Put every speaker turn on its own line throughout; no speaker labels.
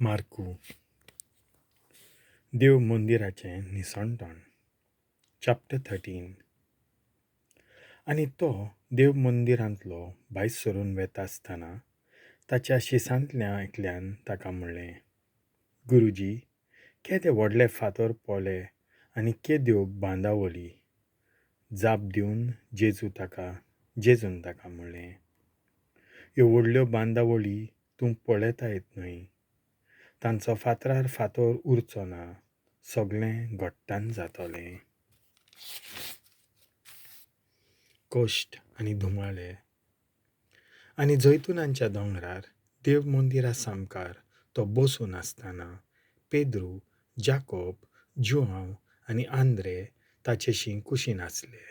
मार्कू देव मंदिराचें निसणटण, चॅप्टर 13. आनी तो देव मंदिरांतलो भायर सरून वेता आसतना ताच्या शिसांतल्या एकल्यान ताका म्हणलें, गुरुजी, केदे व्हडले फातर पोले आनी केद्यो बांदावळी. जाप दिवन जेजून ताका म्हणलें, ह्यो व्हडल्यो बांदावळी तूं पळयतायत न्हय, तांचो फातरार फातर उरचो ना, सगळें घट्टान जातलें. कश्ट आनी धुमाळे. आनी जैतुनांच्या दोंगरार देव मंदिरा सामकार तो बसून आसतना पेद्रू, जाकोब, जुआंव आनी आंद्रे ताचेशी कुशीन आसले.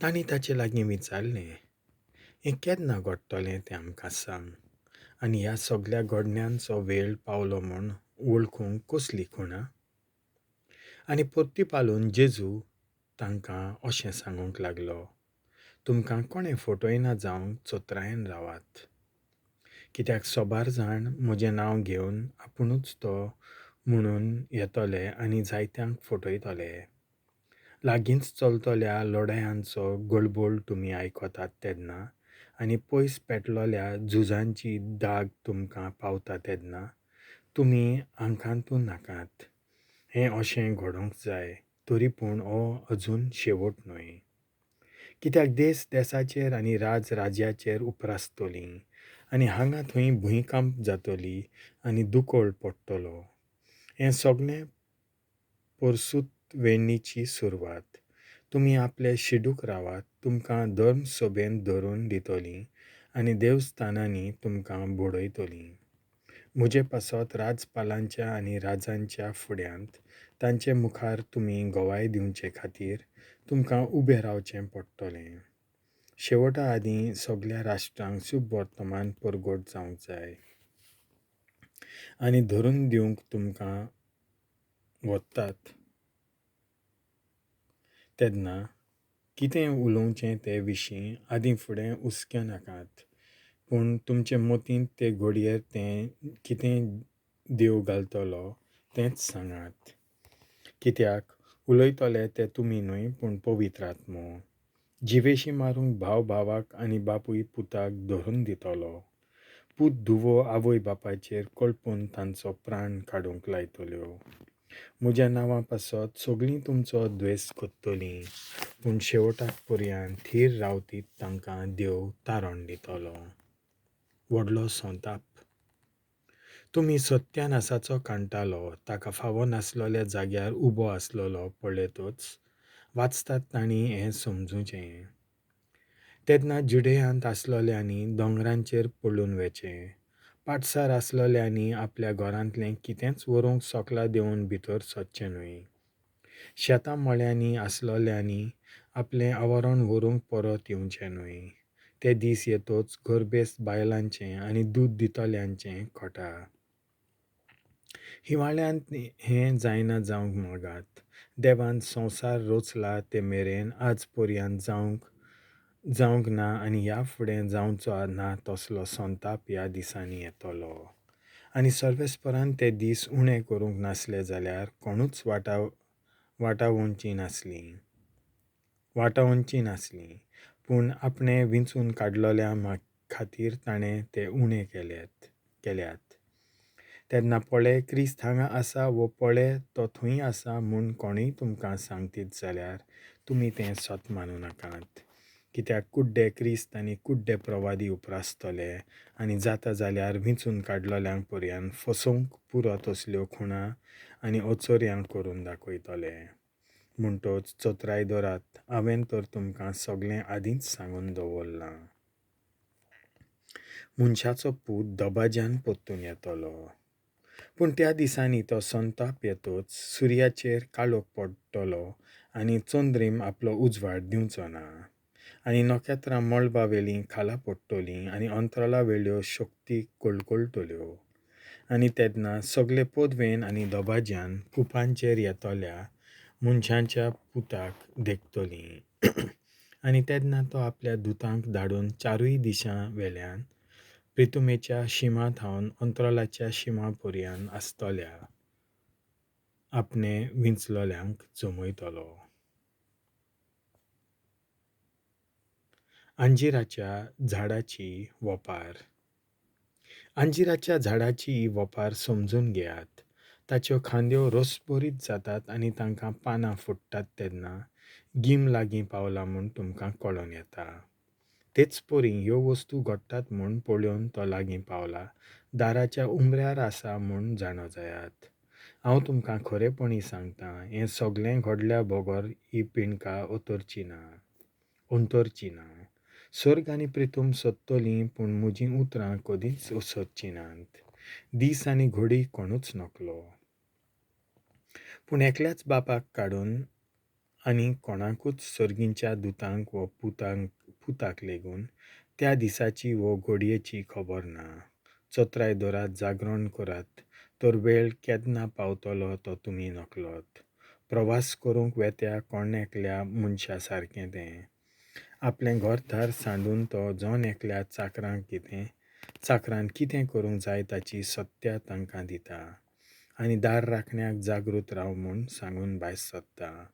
तांणी ताचे लागीं विचारलें, हें केन्ना घडटलें तें आमकां सांग, आनी ह्या सगळ्या घडण्यांचो वेळ पावलो म्हूण वळखूंक कसली खुणा? आनी परतीपालून जेजू तांकां अशें सांगूंक लागलो, तुमकां कोणें फटयना जावंक चत्रायेन रावात. कित्याक सोबार जाण म्हजें नांव घेवन आपुणूच तो म्हणून येतले आनी जायत्यांक फटयतले. लागींच चलतल्या लढायांचो गळबोळ तुमी आयकतात तेन्ना आनी पयस पेटलोल्या झुजांची दाग तुमकां पावता तेन्ना तुमी आंकांतू नाकात. हें अशें घडोवंक जाय, तरी पूण हो अजून शेवट न्हय. कित्याक देस देसाचेर आनी राज राज्याचेर उप्रासतलीं आनी हांगा थंय भुंयकांप जातली आनी दुकळ पडटलो. हें सगळें परसूत वेणीची सुरवात. तुमी आपले शिडूक रावात, तुमकां धर्म सभेंत धरून दितलीं आनी देवस्थानांनी तुमकां बडयतलीं. म्हजे पासत राजपालांच्या आनी राजांच्या फुड्यांत तांचे मुखार तुमी गवाय दिवचे खातीर तुमकां उबें रावचें पडटलें. शेवटा आदीं सगळ्या राष्ट्रांक शुभ वर्तमान परगट जावंक जाय आनी धरून दिवंक तुमकां वतात तेन्ना कितें उलोवचें ते विशीं आदीं फुडें हुस्क्या नाकात, पूण तुमचे मतींत ते घडयेर तें कितें देव घालतलो तेंच सांगात. कित्याक उलयतले ते तुमी न्हय, पूण पवित्र आत्मो. जिवेशी मारूंक भाव भावाक आनी बापूय पुताक धरून दितलो. पूत धुवो आवय बापायचेर कळपून तांचो प्राण काडूंक लायतल्यो. म्हज्या नांवा पासत सगळीं तुमचो द्वेस करतलीं, पूण शेवटाक पर्यान थीर रावतीत तांकां देव तारण दितलो. व्हडलो संताप. तुमी सत्यानासाचो कांटालो ताका फावो नासलोल्या जाग्यार उबो आसलोलो पळयतच वाचतात तांणी हें समजुचें. तेन्ना जुडेयांत आसलोल्यांनी दोंगरांचेर पळून वेचें, पाटसार आसलोल्यांनी आपल्या घरांतलें कितेंच व्हरूंक सकला देंवून भितर सरचें न्हय. शेतां मळ्यांनी आसलोल्यांनी आपलें आवरण व्हरूंक परत येवचें न्हय. ते दीस येतोच गरबेस्त बायलांचें आनी दूद दितल्यांचें खोटा. हिवाळ्यांत हें जायना जावंक मागात. देवान संवसार रचला ते मेरेन आज पर्यंत जावंक ना आनी ह्या फुडें जावचो ना तसलो संताप ह्या दिसांनी येतलो. आनी सर्वेस्परान ते दीस उणें करूंक नासले जाल्यार कोणूच वाटावची नासलीं, पूण आपणें विंचून काडलोल्या खातीर ताणें ते उणें केल्यात. तेन्ना पळय क्रिस्त हांगा आसा वो पळय तो थंय आसा म्हूण कोणूय तुमकां सांगतीत जाल्यार तुमी तें सत मानूं नाकात. कित्याक कुड्डे क्रिस्त आनी कुड्डे प्रवादी उप्रासतले आनी जाता जाल्यार विंचून काडलोल्यांक पर्यान फसोवंक पुरो तसल्यो खुणा आनी अचर्यां करून दाखयतले. म्हणटच चत्राय धरात, हांवें तर तुमकां सगळें आदींच सांगून दवरलां. मनशाचो पूत दबाज्यान परतून येतलो. पूण त्या दिसांनी तो संताप येतोच सुर्याचेर काळोख पडटलो आनी चंद्रीम आपलो उजवाड दिवचो ना, आनी नखेत्रां मळबा वेलीं खाला पडटलीं आनी अंतराळा वेल्यो शक्ती कळकळटल्यो. आनी तेन्ना सगळे पदवेन आनी दबाज्यान कुपांचेर येतल्या मनशाच्या पुताक देखतलीं. आनी तेन्ना तो आपल्या दुतांक धाडून चारूय दिशां वेल्यान प्रितुमेच्या शिमा थावन अंत्रालाच्या शिमा पर्यान आसतल्या आपणे विंचलोल्यांक जमयतलो. अंजिराच्या झाडाची वोपार. अंजिराच्या झाडाची वोपार समजून घेयात. ताच्यो खांद्यो रोसभरीत जातात आनी तांकां पानां फुट्टात तेन्ना गीम लागीं पावला म्हूण तुमकां कळोन येता. तेच परी ह्यो वस्तू घडटात म्हूण पळोवन तो लागीं पावला, दाराच्या उमऱ्यार आसा म्हूण जाणो जायात. हांव तुमकां खरेपणी सांगतां, हें सगळें घडल्या बगर ही पिणका अंतरची ना. सर्ग आनी प्रितूम सोदतलीं, पूण म्हजीं उतरां कदींच उसरचीं नात. दीस आनी घडी कोणूच नकलो, पूण एकल्याच बापाक काडून आनी कोणाकूच सर्गींच्या दुतांक वो पुताक लेगून त्या दिसाची वो घडयेची खबर ना. चत्राय दरात, जागरण करात, तर वेळ केन्ना पावतलो तो तुमी नकलोत. प्रवास करूंक वेत्या कोण एकल्या मनशा सारकें तें. आपलें घरदार सांडून तो जण एकल्या चाकरान कितें करूंक जाय ताची सत्या तांकां दिता आनी दार राखण्याक जागृत राव म्हूण सांगून भायर सरता.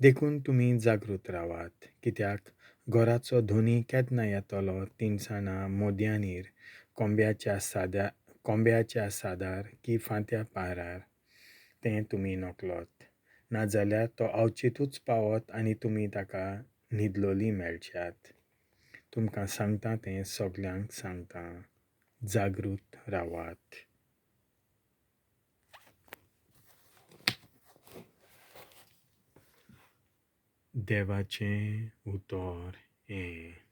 देखून तुमी जागृत रावात, कित्याक घराचो धनी केन्ना येतलो तिनसाणां मोद्यानीर, कोंब्याच्या सादार की फांत्या पारार तें तुमी नकलोत. नाजाल्यार तो अवचितूच पावत आनी तुमी ताका न्हिदलोली मेळच्यात. तुमकां सांगता तें सगल्यांक सांगता, जागृत रावात. देवाचें उतर हें.